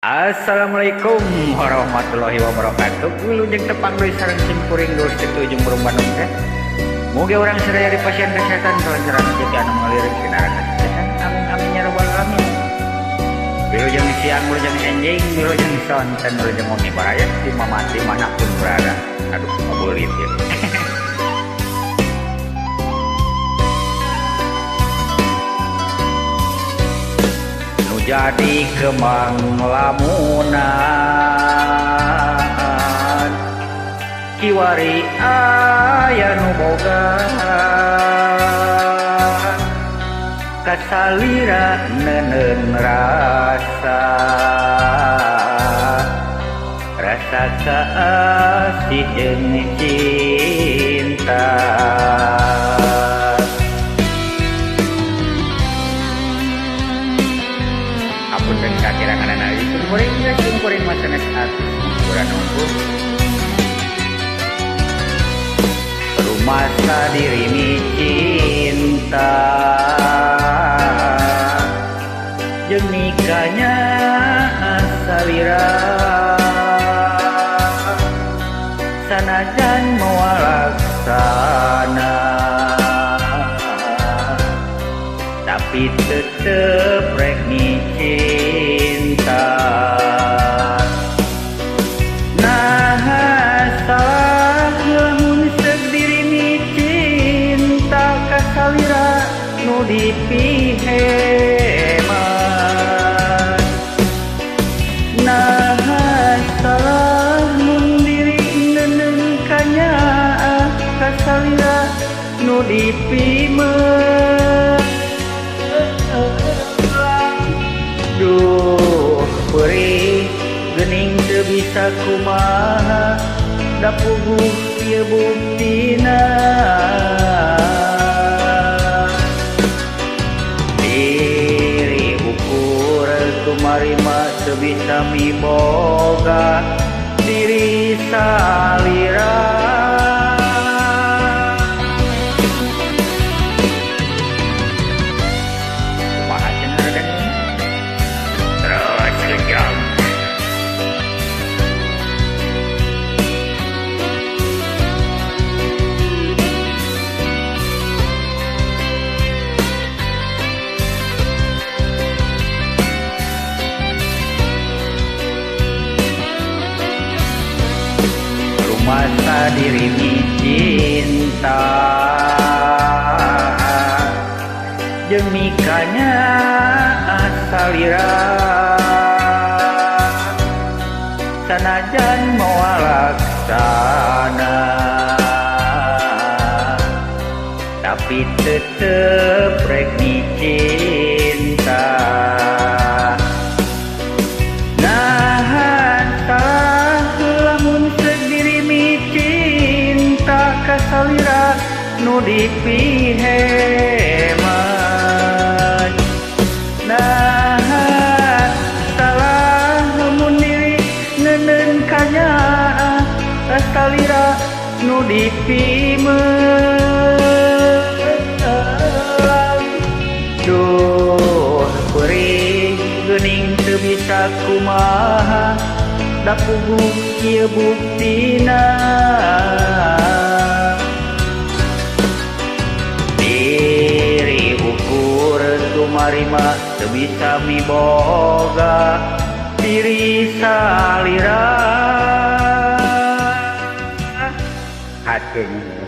Assalamualaikum warahmatullahi wabarakatuh. Wilujeng tepang deui sareng simkuring Dulur Kitu Ujung Berung Bandung teh. Mugi urang sadaya di pasien kesehatan kelancaran rezeki anu ngalir kinara kesuksesan. Amin amin ya rabbal alamin. Wilujeng siang, wilujeng enjing, wilujeng sonten, wilujeng wengi baraya di mamati manapun berada. Aduh, ngabeulit ya. Jadi kemang lamunan kiwari aya nu boga kasalira neuneu rasa rasa kaasih jeung cinta. Apunten kakirangan anak itu kuring kuring masanes artis kurang nunggu rumasa diri mi cinta jeung nikahnya salira sanajan moal laksana tapi tetep rek cinta. Nah salah lamun seug diri mi cinta ka salira nu dipiheman. Nah salah mun diri neuneu kanyaah ka salira nu dipimeun. Duh perih geuning teu bisa kumaha da puguh ieu buktina. Diri ukur kumarima teu bisa miboga diri salira. Masa diri mi cinta jeung mikanya salira sanajan moal laksana tapi tetep rek mi cinta. Salira nu dipiheman. Nah salah mun diri neuneu kanyaah salira nu dipimeun. Duh perih geuning teu bisa kumaha da puguh ieu buktina. Diri ukur kumarima teu bisa miboga diri salira. Hatur.